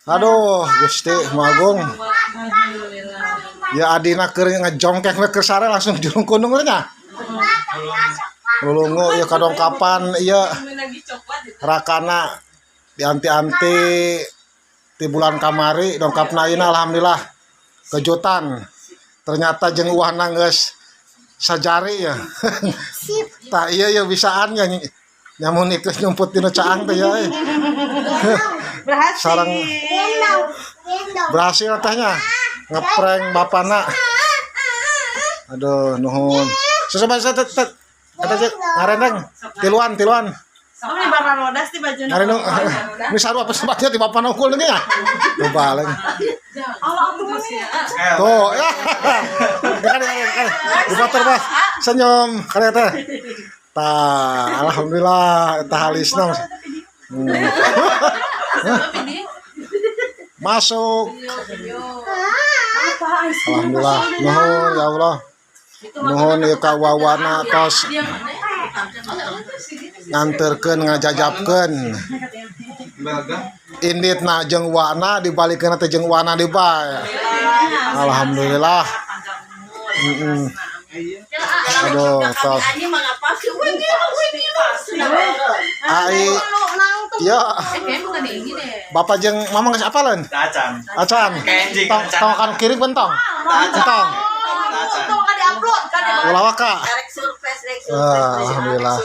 Aduh, Gusti Magung. Alhamdulillah. Ya, adina keur ngejongkek we keur sare langsung jurung kundung nya. Lulungu ya kadongkapan ieu Lagi coklat itu. Rakana dianti-anti di bulan kamari dongkapna ayeuna, alhamdulillah kejutan. Ternyata jeung uahna geus sajari ya. Tah, iya ya, bisaan ya nyamun ikut nyumput dina caang teh ya euy. Berhasil. Sareng berhasil tehnya ngeprank bapana. Aduh, nuhun. Susah bahasa tet tet. Kata aja ngarendeng tiluan tiluan. Oh, ini bakal rodas di baju. Ngarendeng. Ini saru apa sebabnya di bapana unggul nih ya. Tuh balik. Allah, tuh nih. Tuh, ya. Kali kali kali. Diputer, Bos. Senyum kali teh. Tah, alhamdulillah eta halisna. Masuk. Alhamdulillah. Nuhun ya Allah. Nuhun ieu ka wawana tos nganterkeun ngajajapkeun. Inditna jeung wana dibalikeun teh jeung wana di bae. Alhamdulillah. Aduh, tos. Ai ya. Bapak jeung mama geus apaleun? Acan. Acan. Kenjing, Tong acan. Tong kan kiri bentong. Tong. Tong kan diupload kan ya. Ulah waka. Rek surprise, rek surprise. Ah, alhamdulillah.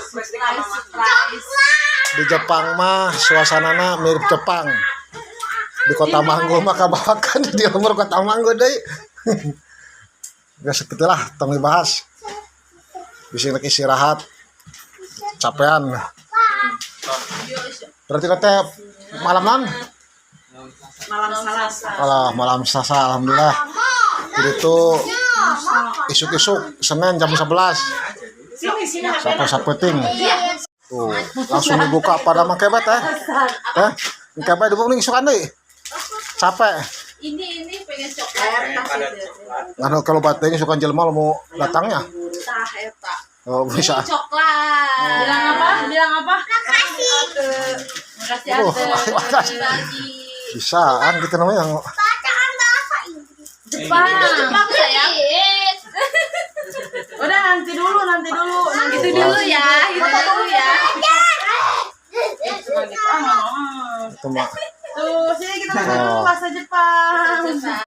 Di Jepang mah suasanana mirip Jepang. Di Kota Manggo mah kabawakan di lembur Kota Manggo deui. Ya segitulah, tong dibahas. Bisa rek istirahat. Capean. Berarti teh malam nan? Malam Selasa. Alah, malam Selasa, alhamdulillah. Jadi itu isuk-isuk Senin jam 11 Sini sini. Sampai sapeting. Tuh, langsung dibuka pada make bet eh. Eh, engke bae dibuka nih isukan deui. Capek. Ini pengen coklat. Pada coklat. Anu kalau batin isukan jelema mau datangnya. Tah eta. Oh, bisa. Ini coklat. Bilang apa? Bilang apa? Makasih Oh, Ate. makasih. Lagi. Bisaan gitu namanya. Bacaan bahasa Inggris. Jepang. Itu Jepang sayang. Udah, nanti dulu, nanti dulu. Nanti Itu dulu ya, itu dulu ya. Ah, nggak mau. Itu mah. Tuh, sini kita belajar dulu Oh. bahasa Jepang. Jepang.